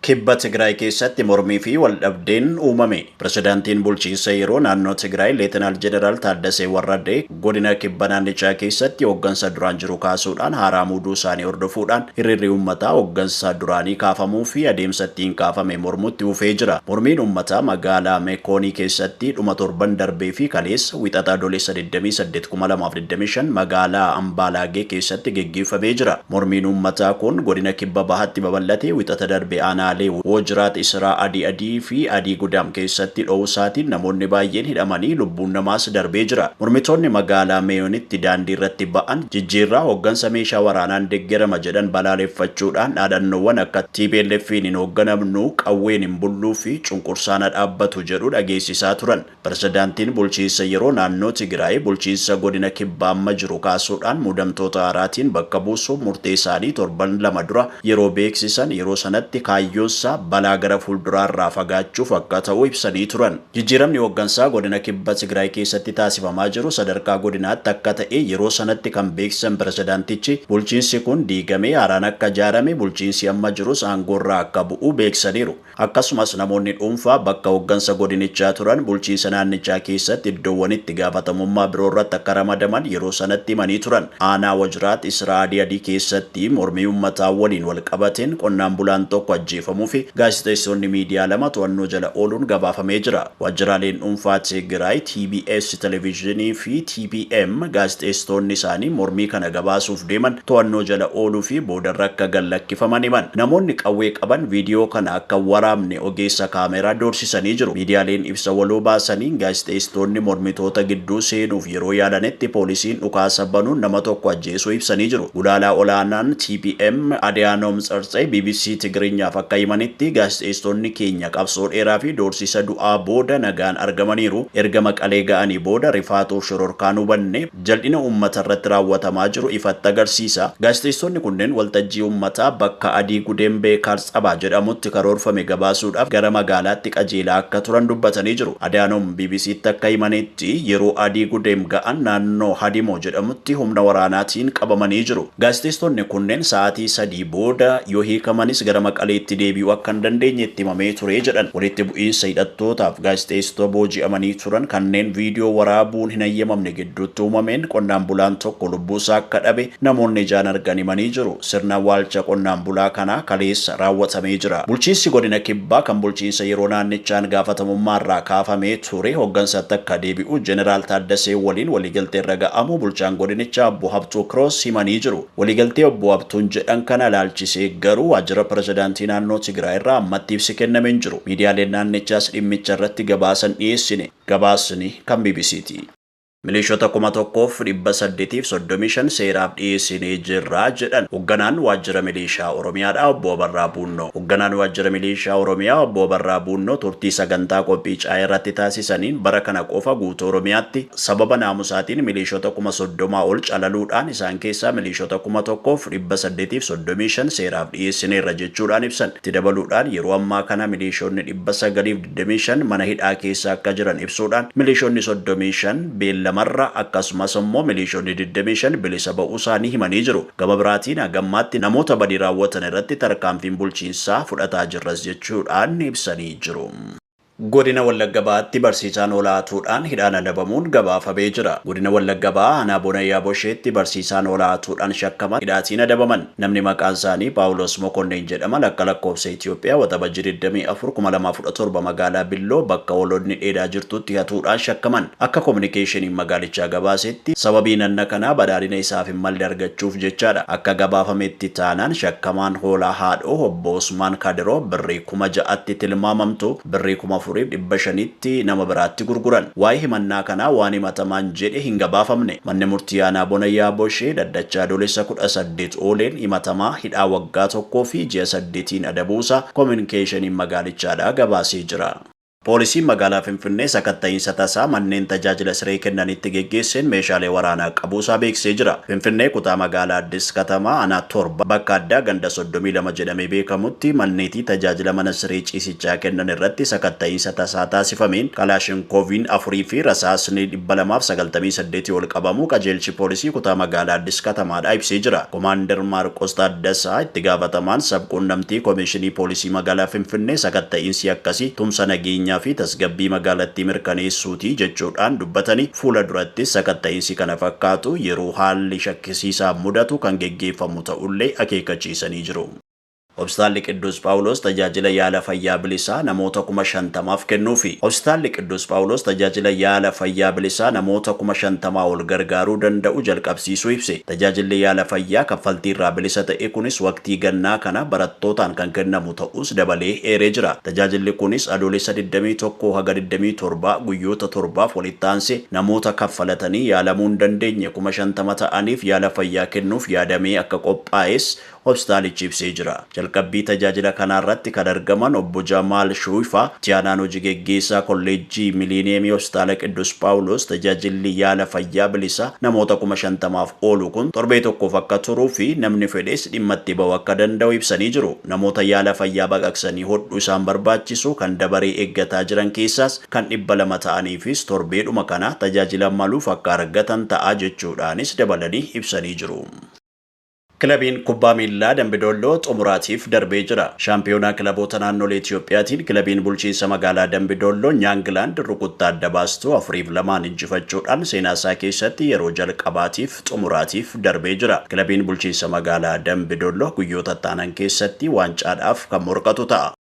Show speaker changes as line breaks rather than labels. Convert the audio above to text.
Kibba Tigraay keessatti mormii fi waldhabdeen uumame. Pirezidaantiin bulchiinsa yeroo naannoo Tigraay Leetanaal Jeneraal Taaddasee Warradee godina kibba naannichaa keessatti hooggansa duraan jiru kaasuudhaan haaraa muuduu isaanii hordofuudhaan hiriirri uummataa hooggansa duraanii kaafamuu fi adeemsa ittiin kaafame mormutti fufee jira. Mormiin uummataa magaalaa Meekoonii keessatti dhuma torban darbee fi kaleessa Wixataa Adoolessa 28, 2025 magaalaa Ambaalaagee keessatti geggeeffamee jira. Mormiin uummataa kun godina kibba bahaatti babal'ate Wixata darbe aanaalee Wojiraat Israa Adii Adii fi Adii Gudaam keessatti dho'uusaatiin namoonni baay'een hidhamanii lubbuun namaas darbee jira. Mormitoonni magaalaa Meeyoonitti daandii irratti ba'an jijjiirraa hooggansa meeshaa waraanaan deeggarama jedhan balaaleffachuudhaan dhaadannoowwan akka TPLF'n hin hoogganamnu, qawween hin bulluu fi cunqursaan dhaabbatu jedhu dhageessisaa turan. Pirezidaantiin bulchiinsa yeroo naannoo Tigraay bulchiinsa godina kibbaa amma jiru kaasuudhaan muudamtoota haaraatiin bakka buusuuf murtee isaanii torban 2 dura yeroo beeksisan yeroo sanatti kaayyoonsaa balaa gara fuulduraarraa fagaachuuf akka ta'u ibsanii turan. Jijjiiramni hooggansaa godina kibba Tigraay keessatti taasifamaa jiru sadarkaa godinaatti akka ta'e yeroo sanatti kan beeksisan pirezidaantichi bulchiinsi kun diigamee haaraan akka ijaarame bulchiinsi amma jirus aangoorraa akka bu'u beeksisaniiru. Akkasumas namoonni dhuunfaa bakka hooggansa godinichaa turan bulchiinsa naannichaa keessatti iddoowwan itti gaafatamummaa biroo irratti akka ramadaman yeroo sanatti himanii turan. Aanaa Wajiraat Israa Adii Adii keessatti mormii uummataa waliin wal qabateen qonnaan bulaan tokko ajjeefamuu fi gaazexeessonni miidiyaa 2 to'annoo jala ooluun gabaafamee jira. Waajjiraaleen dhuunfaa Tigraay TBS televezyiinii fi TPM gaazexeessitoonni isaanii mormii kana gabaasuuf deeman to'annoo jala ooluu fi boodarra akka gad lakkifaman himan. Namoonni qawwee qaban viidiyoo kana akka waraabne ogeessa kaameraa doorsisanii jiru. Miidiyaaleen ibsa waloo baasanii gaazexeessitoonni mormitoota gidduu seenuuf yeroo yaalanitti poolisiin dhukaasa banuun nama tokko ajjeesuu ibsanii jiru. Gulaalaa olaanaan TPM Adiyaanoom Tsartsee BBC Tigiriinyaaf akka himanitti gaazexeessitoonni keenya qabsoo dheeraa fi doorsisa du'aa booda nagaan argamaniiru. Erga Maqalee ga'anii booda rifaatuuf shororkaan hubanne jal'ina uummata irratti raawwatamaa jiru ifatti agarsiisa. Gaazexeessitoonni kunneen waltajjii uummataa bakka Adii Gudeen Beekaar Tsabaa jedhamutti karoorfame gabaasuudhaaf gara magaalaatti qajeelaa akka turan dubbatanii jiru. Adiyaanoom BBCtti akka himanitti yeroo Adii Gudeem ga'an naannoo Hadimoo jedhamutti humna waraanaatiin qabamanii jiru. Gaazexeessitoonni kunneen sa'aatii 3 booda yoo hiikamanis gara Maqaleetti deebi'uu akka hin dandeenye itti himamee ture jedhan. Walitti bu'iinsa hidhattootaaf gaazexeessitoota booji'amanii turan kanneen viidiyoo waraabuun hin hayyamamne gidduutti uumameen qonnaan bulaan tokko lubbuusaa akka dhabe namoonni ijaan argan himanii jiru. Sirna awwaalcha qonnaan bulaa kanaa kaleessa raawwatamee jira. Bulchiinsi godina kibbaa kan bulchiinsa yeroo naannichaan gaafatamummaa irraa kaafamee ture hooggansatti akka deebi'u Jeneraal Taaddasee waliin waliigaltee irra ga'amu bulchaan godinichaa obbo Habtuu Kiroos himanii jiru. Waliigaltee obbo Habtuun jedhan kana ilaalchisee garuu waajjira pirezidaantii naannoo Tigraay irraa ammatti ibsi kenname hin jiru. Miidiyaaleen naannichaas dhimmicha irratti gabaasan dhiyeessine. Gabaasni kan BBCti. Milishoota 1835 seeraaf dhiyeessinee jirra jedhan hoogganaan waajjira milishaa Oromiyaadha obbo Abarraa Buunnoo. Hoogganaan waajjira milishaa Oromiyaa obbo Abarraa Buunnoo turtii sagantaa qophii caayee irratti taasisaniin bara kana qofa guutuu Oromiyaatti sababa naamusaatiin milishoota 30,000 ol calaluudhaan isaan keessaa milishoota 1835 seeraaf dhiyeessineerra jechuudhaan ibsan. Itti dabaluudhaan yeroo ammaa kana milishoonni 925 mana hidhaa keessa akka jiran ibsuudhaan milishoonni 35 beellamarra akkasumas immoo milishoonni 25 bilisa ba'uu isaanii himanii jiru. Gama biraatiin hagammaatti namoota badii raawwatan irratti tarkaanfiin bulchiinsaa fudhataa jirras jechuudhaan ibsanii jiru. Godina Wallagga Bahaatti barsiisaan olaatuudhaan hidhaan adabamuun gabaafamee jira. Godina Wallagga Bahaa aanaa Bonayyaa Bosheetti barsiisaan olaatuudhaan shakkaman hidhaatiin adabaman. Namni maqaan isaanii Paawulos Mokonneen jedhaman akka lakkoofsa Itoophiyaa Waxabajjii 24 2017 magaalaa Billoo bakka hoolonni dheedaa jirtutti hatuudhaan shakkaman. Akka kominikeeshiniin magaalichaa gabaasetti sababii nanna kanaa badhaadhina isaaf hin malle argachuuf jechaadha. Akka gabaafametti taanaan shakkamaan hoolaa haadhoo obbo Usmaan Kadiroo birrii 6,000tti tilmaamamtu birrii 4,500tti nama biraatti gurguran. Waa'ee himannaa kanaa waan himatamaan jedhe hin gabaafamne. Manni murtii aanaa Bonayyaa Boshee dhaddachaa Adoolessa 18 ooleen himatamaa hidhaa waggaa 1 fi ji'a 8 adabuusaa kominikeeshiniin magaalichaadhaa gabaasee jira. Poolisiin magaalaa Finfinnee sakatta'iinsa tasaa manneen tajaajila siree kennanitti geggeesseen meeshaalee waraanaa qabuusaa beeksisee jira. Finfinnee kutaa magaalaa Addis Katamaa aanaa 7 bakka addaa ganda 32 jedhamee beekamutti manneetii tajaajila mana siree ciisichaa kennan irratti sakatta'iinsa tasaa taasifameen Kalaashinkooviin 4 fi rasaasni 298 ol qabamuu qajeelchi poolisii kutaa magaalaa Addis Katamaadhaa ibsee jira. Komaander Maarqos Taaddasaa itti gaafatamaan sabquunnamtii Komishinii Poolisii Magaalaa Finfinnee sakatta'iinsi akkasii tumsa nageenyaa fi tasgabbii magaalattii mirkaneessuuti jechuudhaan dubbatanii, fuula durattis sakatta'iinsi kana fakkaatu yeroo haalli shakkisiisaan mudatu kan geggeeffamu ta'ullee akeekkachiisanii jiru. Hospitaalli Qidduus Phaawuloos tajaajila yaala fayyaa bilisaa namoota 50,000f kennuufi. Hospitaalli Qidduus Phaawuloos tajaajila yaala fayyaa bilisaa namoota 50,000 ol gargaaruu danda'u jalqabsiisuu ibse. Tajaajilli yaala fayyaa kaffaltiirraa bilisa ta'e kunis waqtii gannaa kana barattootaan kan kennamu ta'uus dabalee eeree jira. Tajaajilli kunis Adoolessa 21 haga 27 guyyoota torbaaf walitti aansee namoota kaffalatanii yaalamuu hin dandeenye 50,000 ta'aniif yaala fayyaa kennuuf yaadamee akka qophaa'es hospitaalichi ibsee jira. Jalqabbii tajaajila kanaarratti kan argaman Obbo Jamaal Shuuyfaa, Itti Aanaan Hoji Geggeessaa Kolleejjii Miliiniyeemii Hospitaala Qiddus Phaawuloos tajaajilli yaala fayyaa bilisaa namoota 50,000f oolu kun torbee tokkoof akka turuu fi namni fedhes dhimma itti ba'u akka danda'u ibsanii jiru. Namoota yaala fayyaa baqaqsanii hodhuu isaan barbaachisu kan dabaree eeggataa jiran keessaas kan 200 ta'aniifis torbeedhuma kana tajaajila maluuf akka argatan ta'a jechuudhaanis dabalanii ibsanii jiru. Kilabiin kubbaa miillaa Dambi Dolloo xumuraatiif darbee jira. Shaampiyoonaa kilaboota naannolee Itiyoophiyaatiin kilabiin bulchiinsa magaalaa Dambi Dolloo Nyaangilaand rukuttaa adda baastuu 4 fi 2n injifachuudhaan seenaa isaa keessatti yeroo jalqabaatiif xumuraatiif darbee jira. Kilabiin bulchiinsa magaalaa Dambi Dolloo guyyoota itti aanan keessatti waancaadhaaf kan morkatu ta'a.